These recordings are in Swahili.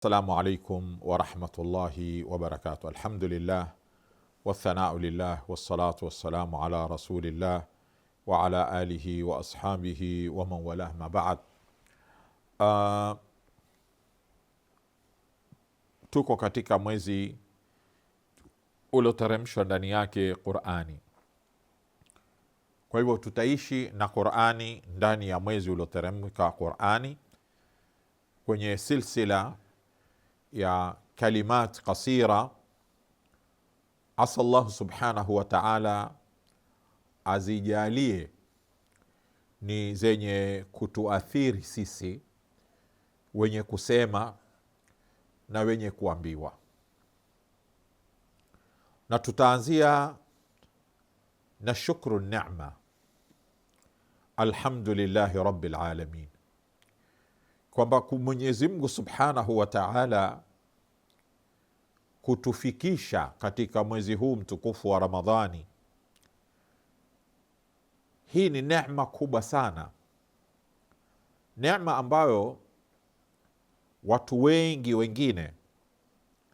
Assalamu alaikum warahmatullahi wabarakatuh. Alhamdulillah wathanau lillah wassalatu wassalamu ala rasulillah wa ala alihi wa ashabihi wa man walah, ma baad. Tuko katika mwezi ulioteremshwa ndani yake Qur'ani. Kwa hivyo tutaishi na Qur'ani ndani ya mwezi ulioteremka Qur'ani kwenye silsila ya kalimat qasira. Asa Allah subhanahu wa ta'ala azijalie ni zenye kutuathiri sisi wenye kusema na wenye kuambiwa. Na tutaanzia na shukru neema, alhamdulillahi rabbil alamin, kwamba Mwenyezi Mungu subhanahu wa ta'ala kutufikisha katika mwezi huu mtukufu wa Ramadhani. Hii ni neema kubwa sana, neema ambayo watu wengi wengine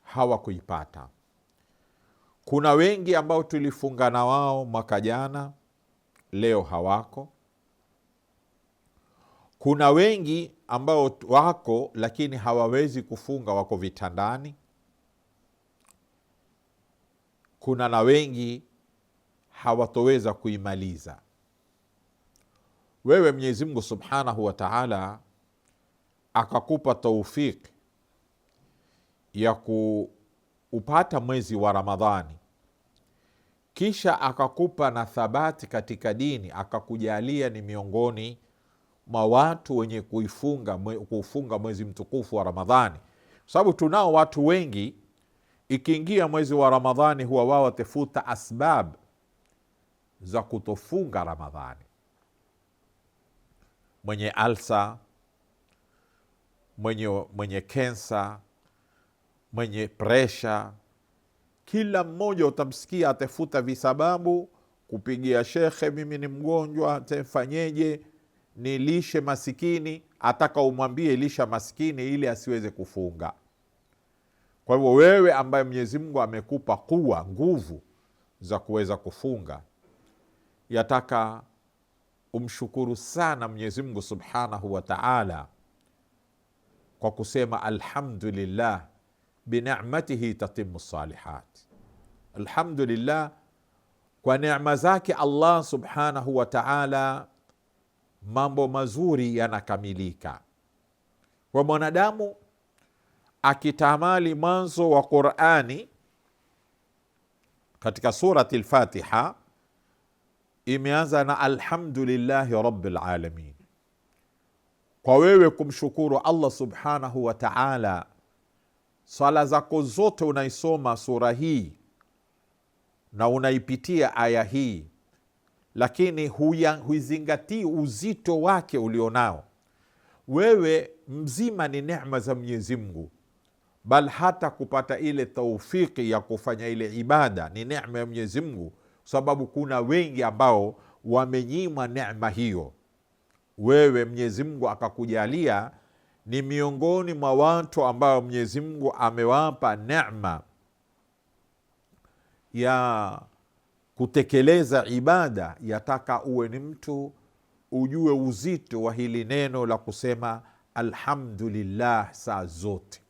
hawakuipata. Kuna wengi ambao tulifunga na wao mwaka jana, leo hawako. Kuna wengi ambao wako lakini hawawezi kufunga, wako vitandani. Kuna na wengi hawatoweza kuimaliza. Wewe Mwenyezi Mungu Subhanahu wa Ta'ala akakupa taufiki ya kuupata mwezi wa Ramadhani, kisha akakupa na thabati katika dini, akakujalia ni miongoni mwa watu wenye kuufunga mwezi mtukufu wa Ramadhani. Kwa sababu tunao watu wengi ikiingia mwezi wa Ramadhani huwa wao watafuta asbab za kutofunga Ramadhani. Mwenye alsa, mwenye kensa, mwenye presha, kila mmoja utamsikia atafuta visababu kupigia shekhe, mimi ni mgonjwa, tafanyeje, nilishe masikini. Ataka umwambie lisha masikini ili asiweze kufunga. Kwa hivyo wewe ambaye Mwenyezi Mungu amekupa kuwa nguvu za kuweza kufunga, yataka umshukuru sana Mwenyezi Mungu Subhanahu wa Ta'ala kwa kusema alhamdulillah binicmatihi tatimu salihat. Alhamdulillah, kwa neema zake Allah Subhanahu wa Ta'ala mambo mazuri yanakamilika. Kwa mwanadamu akitamali mwanzo wa Qur'ani katika surati al-Fatiha imeanza na alhamdulillahi rabbil alamin. Kwa wewe kumshukuru Allah Subhanahu wa Ta'ala, sala zako zote unaisoma sura hii na unaipitia aya hii, lakini huizingatii uzito wake ulionao. Wewe mzima ni neema za Mwenyezi Mungu, bal hata kupata ile taufiki ya kufanya ile ibada ni neema ya Mwenyezi Mungu, sababu kuna wengi ambao wamenyimwa neema hiyo. Wewe Mwenyezi Mungu akakujalia ni miongoni mwa watu ambao Mwenyezi Mungu amewapa neema ya kutekeleza ibada. Yataka uwe ni mtu ujue uzito wa hili neno la kusema alhamdulillah saa zote,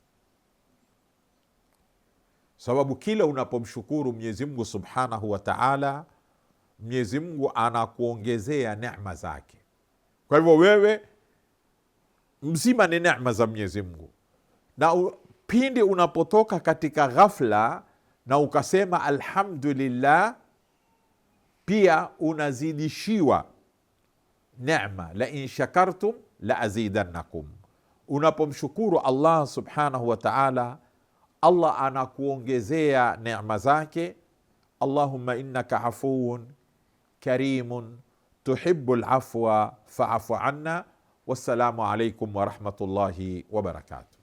sababu kila unapomshukuru Mwenyezi Mungu Subhanahu wa Ta'ala, Mwenyezi Mungu anakuongezea neema zake. Kwa hivyo wewe mzima ni neema za Mwenyezi Mungu, na pindi unapotoka katika ghafla na ukasema alhamdulillah, pia unazidishiwa neema, la in shakartum la azidannakum. Unapomshukuru Allah Subhanahu wa Ta'ala, Allah anakuongezea neema zake. Allahumma innaka afuun karimun tuhibbul afwa fa'fu anna. Wassalamu alaikum warahmatullahi wabarakatuh.